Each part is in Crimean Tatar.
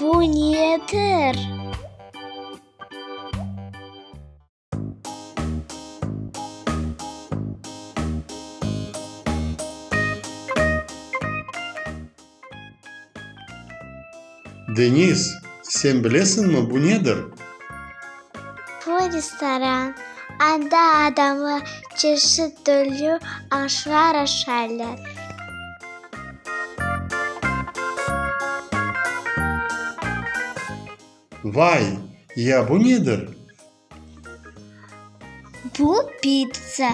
Bu nedir? Denis, sen bilesiñmi, bu nedir? Bu restoran. Anda adamlar çeşit türlü aşlar aşaylar. Vay, ya bu nedir? Bu pitsa.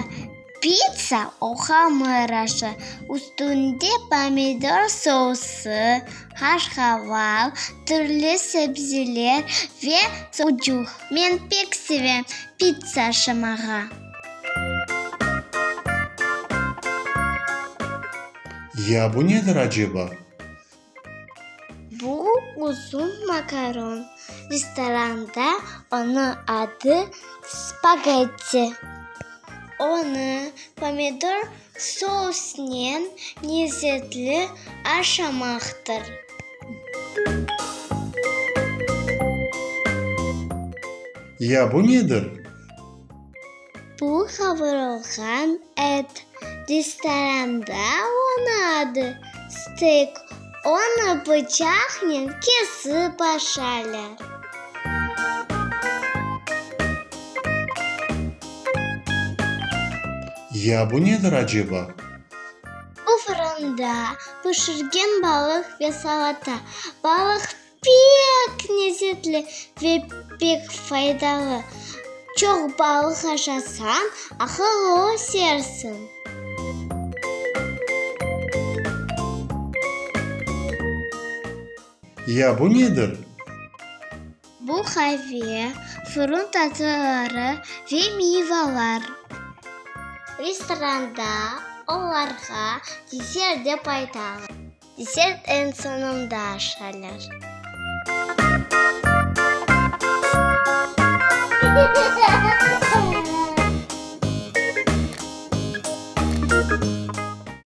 Pitsa, o hamır aşı, üstünde pomidor sousı, qaşqaval, türlü sebzeler ve sucuq. Men pek sevem pitsa aşamağa. Ya bu nedir, aceba? Bu uzun makaron. Restoranda onıñ adı spagetti. Onı pomidor sousnen lezetli aşamaqtır. Ya bu nedir? Bu qavurılğan et. Restoranda onıñ adı steyk. Onı bıçaqnen kesip aşaylar. Ya bu nedir, aceba? Bu fırında pişirgen balıq ve salata. Balıq pek lezetli ve pek faydalı. Çoq balıq aşasañ, aqıllı ösersiñ. Ya bu nedir? Bu qave, fırın tatlıları ve meyvalar. Restoranda olarğa desert dep aytalar. Desert eñ soñunda aşaylar.